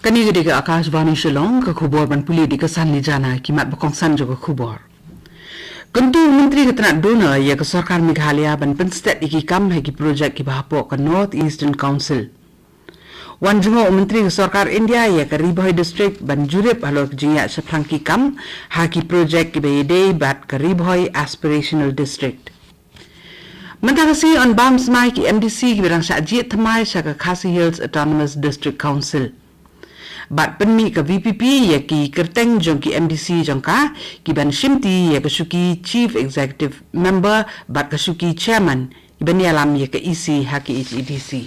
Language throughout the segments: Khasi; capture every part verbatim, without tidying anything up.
Kane ka dei ka Akashvani Shillong, ka khubor ban pule da ka Sanli Jana, ki mat ba kongsan jong ka khubor. Kyntu u Myntri ka tnat DoNER ïa ka sorkar Meghalaya ban pynstet ïa ki kam ha ki projek kiba hapoh ka North Eastern Council. Wan jngoh u Myntri ka sorkar India ïa ka Ri Bhoi District ban jurip halor ka jingïaid shaphrang ki kam ha ki projek kiba ïadei bad ka Ri Bhoi Aspirational District. Mynta ka sngi yn bam smai ki M D C kiba dang shah jied thymmai sha ka Khasi Hills Autonomous District Council. Bad pynmih ka V P P ïa ki kyrteng jong ki M D C jong ka, kiban shimti ïa ka shuki Chief Executive Member bad ka shuki Chairman, kiban ïalam ïa ka E C ha ka H A D C.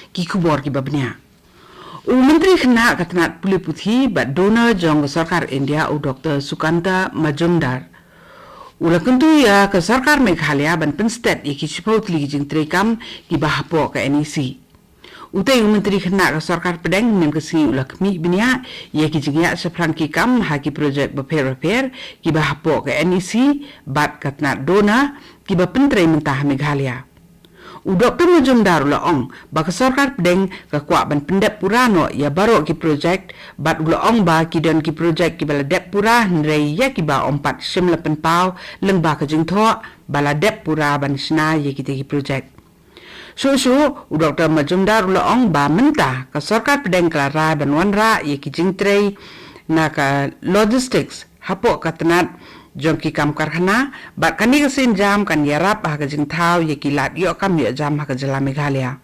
Ki khubor kiba bniah. U Myntri Khynnah ka tnat pule puthi bad DoNER jong ka sorkar India, u Doktor Sukanta Majumdar, u la kyntu ïa ka sorkar Meghalaya ban pynstet ïa ki shiphew tylli ki jingtreikam kiba hapoh ka N E C. Utei u Myntri Khynnah ka sorkar pdeng mynne ka sngi u la khmih bniah ïa ki jingïaid shaphrang ki kam ha ki projek bapher bapher kiba hapoh ka N E C bad ka tnat DoNER kiba pyntrei mynta ha Meghalaya. U Doktor Majumdar u la ong ba ka sorkar pdeng ka kwah ban pyndep pura noh ïa baroh ki projek, bad u la ong ba ki don ki projek kiba la dep pura, hynrei ïa kiba ym pat shym la pynpaw lyngba ka jingthoh ba la dep pura ban shna ïa kita ki projek. Shuh shuh, u Doktor Majumdar u la ong ba mynta ka sorkar pdeng ka la rai ban wanrah ïa ki jingtrei na ka logistics hapoh ka tnat jong ki kam karkhana, bad kane ka sienjam kan ïarap ha ka jingthaw ïa ki lad ïoh kam ïoh jam ha ka jylla Meghalaya.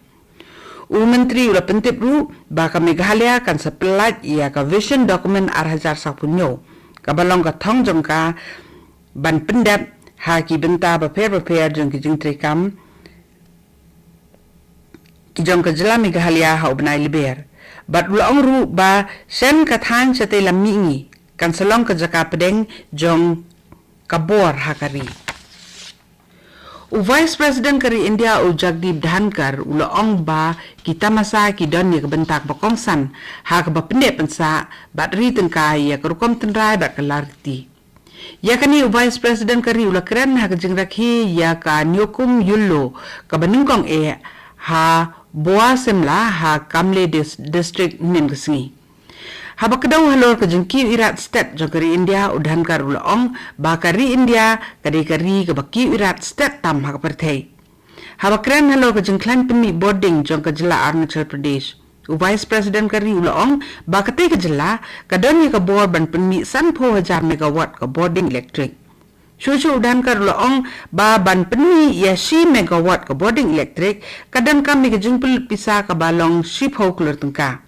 U Myntri u la pyntip ruh ba ka Meghalaya kan sa pyllait ïa ka Vision Document ar hajar sawphew hynñiew, kaba long ka thong jong ka ban pyndep ha ki bynta bapher bapher jong ki jingtreikam ki jong ka jylla Meghalaya ha u bnai Lber. Bad u la ong ruh ba shen ka thaiñ shatei lam mihngi kan sa long ka jaka pdeng jong ka bor ha ka ri. U Vice President ka ri India, u Jagdeep Dhankhar, u la ong ba ki tamasa ki don ïa ka bynta kaba kongsan ha kaba pyndep pynsah bad ri tyngka ïa ka rukom tynrai bad ka lariti. Ïa kane u Vice President ka ri u la kren ha ka jingrakhe ïa ka Nyokum Yullo kaba nyngkong eh ha Boa Simla ha Kamle Dis-, District mynne ka sngi. Haba kdew halor ka jingkiew irat stet jong ka ri India, u Dhankhar u la ong ba ka ri India ka dei ka ri kaba kiew irat stet tam ha ka pyrthei. Haba kren halor ka jingkhlaiñ pynmih bording jong ka jylla Arunachal Pradesh, u Vice President ka ri u la ong ba katei ka jylla ka don ïa ka bor ban pynmih sanphew hajar megawatt ka bording elektrik. Shuh shuh u Dhankhar u la ong ba ban pynmih ïa shi megawatt ka bording elektrik ka donkam ïa ka jingpynlut pisa kaba long shiphew klur tyngka.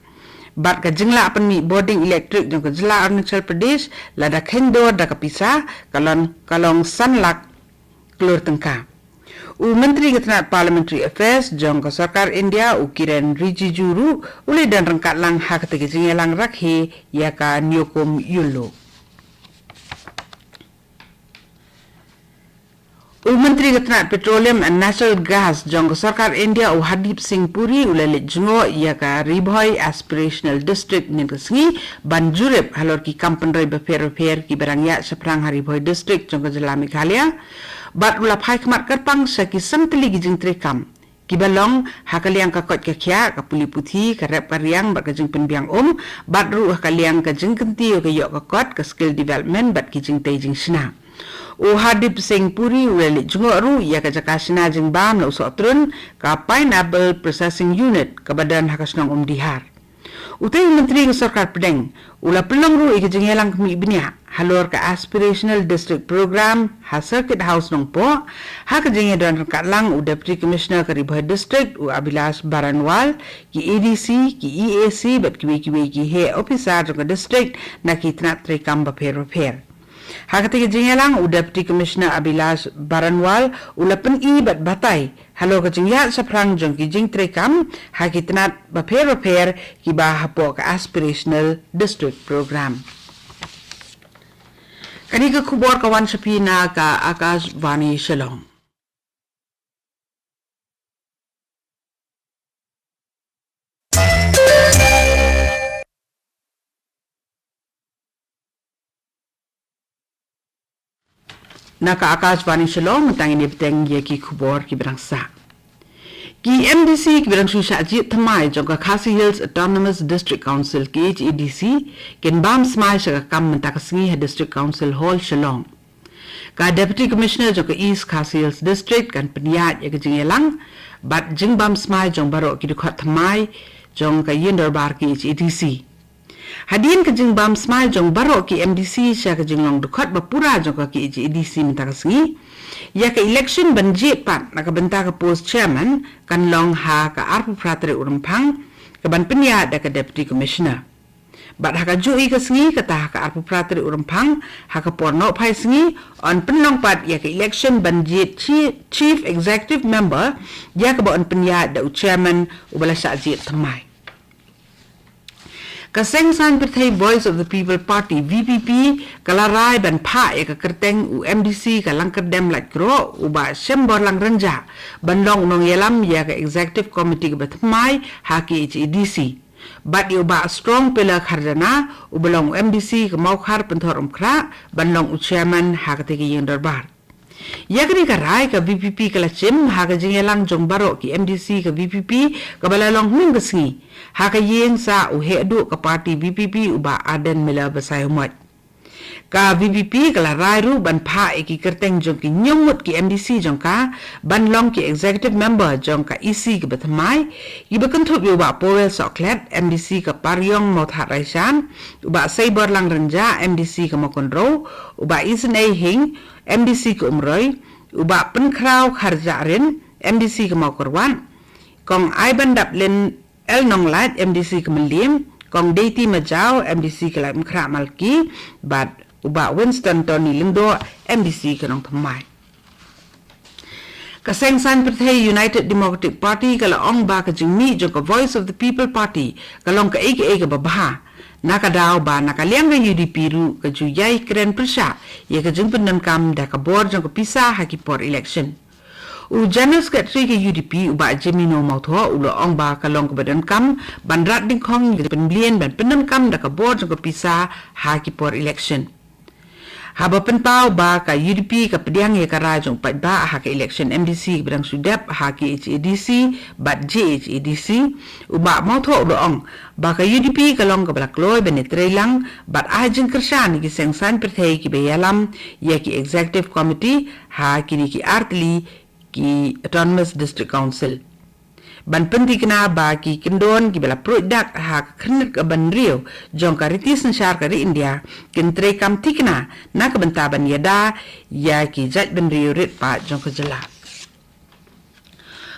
Bad ka jinglah pynmih bording elektrik jong ka jylla Arunachal Pradesh lada kheiñ dor da ka pisa ka long, ka long san lak klur tyngka. U Myntri ka tnat Parliamentary Affairs jong ka sorkar India, u Kiren Rijiju ruh u la don ryngkat lang ha katei ka jingïalang rakhe ïa ka Nyokum Yullo. U Myntri ka tnat Petroleum and Natural Gas jong ka sorkar India, u Hardeep Singh Puri, u la leit jngoh ïa ka Ri Bhoi Aspirational District mynne ka sngi ban jurip halor ki kam pynroi bapher bapher kiba dang ïaid shaphrang ha Ri Bhoi District jong ka jylla Meghalaya. Bad u la phai khmat kyrpang sha ki san tylli ki jingtreikam kiba long ha ka liang ka koit ka khiah, ka pule puthi, ka rep ka riang bad ka jingpynbiang um, bad ruh ha ka liang ka jingkyntiew ka ïoh ka kot, ka skill development bad ki jingtei jingshna. U Hardeep Singh Puri u la leit jngoh ruh ïa ka jaka shna jingbam la u sohtrun, ka Pineapple Processing Unit kaba don ha ka shnong Umdihar. Utei u Myntri ka sorkar pdeng u la pynlong ruh ïa ka jingïalang khmih bniah halor ka Aspirational District Program ha Circuit House Nongpoh, ha ka jingïadon ryngkat lang u Deputy Commissioner ka Ri Bhoi District, u Abhilash Baranwal, ki A D C, ki E A C bad kiwei kiwei ki heh ophisar jong ka district na ki tnat treikam bapher bapher. Ha katei ka jingïalang, u Deputy Commissioner Abhilash Baranwal u la pyni bad batai halor ka jingïaid shaphrang jong ki jingtreikam ha ki tnat bapher bapher kiba hapoh ka Aspirational District Program. Kane ka khubor ka wan sha phi na ka Akashvani Shillong. Na ka Akashvani Shillong, mynta ngin ïa bteng ïa ki khubor kiba dang sah. Ki M D C kiba dang shu shah jied thymmai jong ka Khasi Hills Autonomous District Council, K H A D C, kin bam smai sha ka kam mynta ka sngi ha District Council Hall, Shillong. Ka Deputy Commissioner jong ka East Khasi Hills District kan pynïaid ïa ka jingïalang bad jingbam smai jong baroh ki dkhot thymmai jong ka Ïing Dorbar K H A D C. Hadien ka jingbam smai jong baroh ki M D C sha ka jinglong dkhot ba pura jong ka K H A D C mynta ka sngi, ïa ka election ban jied pat na ka bynta ka post chairman kan long ha ka arphew phra tarik u Rymphang, kaban pynïaid da ka Deputy Commissioner. Bad ha kajuh ka sngi, kata ha ka arphew phra tarik u Rymphang, ha ka por nohphai sngi, yn pynlong pat ïa ka election ban jied chi-, Chief Executive Member, ïa kaba yn pynïaid da u chairman uba la shah jied thymmai. Ka Seng Saiñ Pyrthei Voice of the People Party, V P P, ka la rai ban phah ïa ka kyrteng u M D C ka Langkyrdem Laitkroh, u Bah Shemborlang Rynjah, ban long u nongïalam ïa ka Executive Committee kaba thymmai ha K H A D C. Bad ïa u Bah Strong Pillar Kharjana, uba long u M D C ka Mawkhar Pynthorumkhrah, ban long u chairman ha katei ka Ïing Dorbar. Ïa kane ka rai ka V P P ka la shim ha ka jingïalang jong baroh ki M D C ka V P P kaba la long hynnin ka sngi ha ka ïing sah u heh duh ka party V P P u Bah Ardent Miller Basaiawmoit. Ka V P P ka la rai ruh ban phah ïa ki kyrteng jong ki hynñiew ngut ki M D C jong ka ban long ki executive member jong ka E C kaba thymmai, kiba kynthup ïa u Bah Powell Sohkhlet, M D C ka Pariong Mawthadraishan, u Bah Seiborlang Rynjah, M D C ka Mawkynrew, u Bah Isynei Hing, M D C ka Umroi, u Bah Pynkhraw Kharjahrin, M D C ka Mawkyrwat, Kong Aibandaplin L Nonglait, M D C ka Mylliem, Kong Deiti Majaw, M D C ka Laitumkhrah Malki, bad u Bah Winston Tony Lyngdoh, M D C ka Nongthymmai. Ka Seng Saiñ Pyrthei United Democratic Party ka la ong ba ka jingmih jong ka Voice of the People Party ka long kaei kaei kaba bha, na ka daw ba na ka liang ka U D P ruh ka ju ïai kren pyrshah ïa ka jingpyndonkam da ka bor jong ka pisa ha ki por election. U General Secretary ka U D P u Bah Jemino Mawthoh u la ong ba ka long kaba donkam ban rat dyngkhong ïa ka jingpynbeit ban pyndonkam da ka bor jong ka pisa ha ki por election. Haba pynpaw ba ka U D P ka pdiang ïa ka rai jong u paidbah ha ka election M D C kaba dang shu dep ha K H A D C bad J H A D C, u Bah Mawthoh u la ong ba ka U D P ka long kaba la kloi ban ïatreilang bad ai jingkyrshan ïa ki Seng Saiñ Pyrthei kiba ïalam ïa ki Executive Committee ha kine ki artylli ki Autonomous District Council, ban pynthikna ba ki kyndon kiba la pruid dak ha ka khyrnit ka bynriew jong ka riti synshar ka ri India kin treikam thikna na ka bynta ban ïada ïa ki jaitbynriew rit paid jong ka jylla.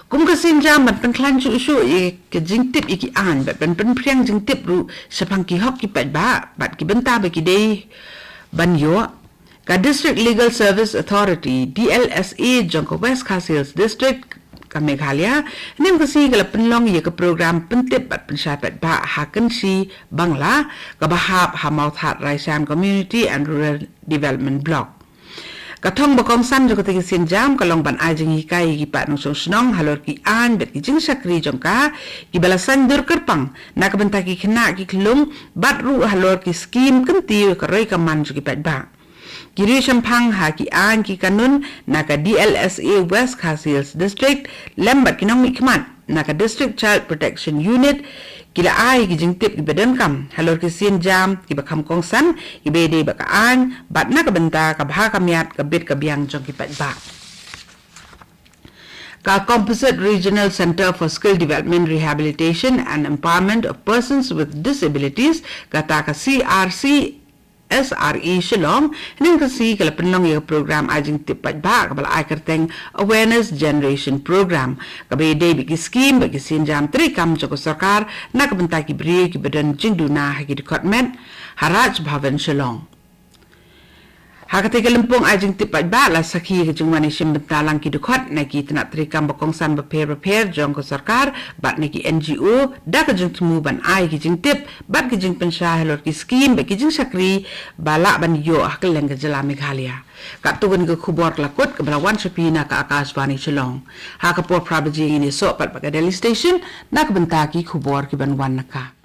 Kum ka sienjam ban pynkhlaiñ shuh shuh ïa ka jingtip ïa ki aiñ bad ban pynphriang jingtip ruh shaphang ki hok ki paidbah bad ki bynta ba ki dei ban ïoh, ka District Legal Service Authority, D L S A, jong ka West Khasi Hills District ka Meghalaya, hynnin ka sngi ka la pynlong ïa ka program pyntip bad pynshai paidbah ha Kynshi Bangla, kaba hap ha Mawthadraishan Community and Rural Development Block. Ka thong ba kongsan jong katei ka sienjam ka long ban ai jinghikai ïa ki paid nongshong shnong halor ki aiñ bad ki jingshakri jong ka, kiba la saiñdur kyrpang na ka bynta ki khynnah ki khyllung, bad ruh halor ki skim kyntiew ïa ka roi ka man jong ki paidbah. Ki riewshemphang ha ki aiñ ki kanun na ka D L S A West Khasi Hills District lem bad ki nongmihkhmat na ka District Child Protection Unit ki la ai ki jingtip kiba donkam halor ki sienjam kiba kham kongsan kiba ïadei bad ka aiñ bad na ka bynta ka bha ka miat ka bit ka biang jong ki paidbah. Ka Composite Regional Centre for Skill Development, Rehabilitation and Empowerment of Persons with Disabilities, kata ka C R C S R E Shillong, hynnin ka sngi ka la pynlong ïa ka program ai jingtip paidbah kaba la ai kyrteng Awareness Generation Program, kaba ïadei bad ki skim bad ki sienjam treikam jong ka sorkar na ka bynta ki briew kiba don jingduna ha ki dkhot met ha Raj Bhavan Shillong. Ha katei ka lympung ai jingtip paidbah la sakhi ïa ka jingwan ïashim bynta lang ki dkhot na ki tnat treikam ba kongsan bapher bapher jong ka sorkar bad na ki N G O da ka jingthmu ban ai ki jingtip bad ki jingpynshai halor ki skim bad ki jingshakri ba lah ban ïoh ha kylleng ka jylla Meghalaya. Katto katne ka khubor ka la kut kaba la wan sha phi na ka Akashvani Shillong. Ha ka por phra baje ngin ïasoh pat bad ka Delhi Station na ka bynta ki khubor kiban wan na ka.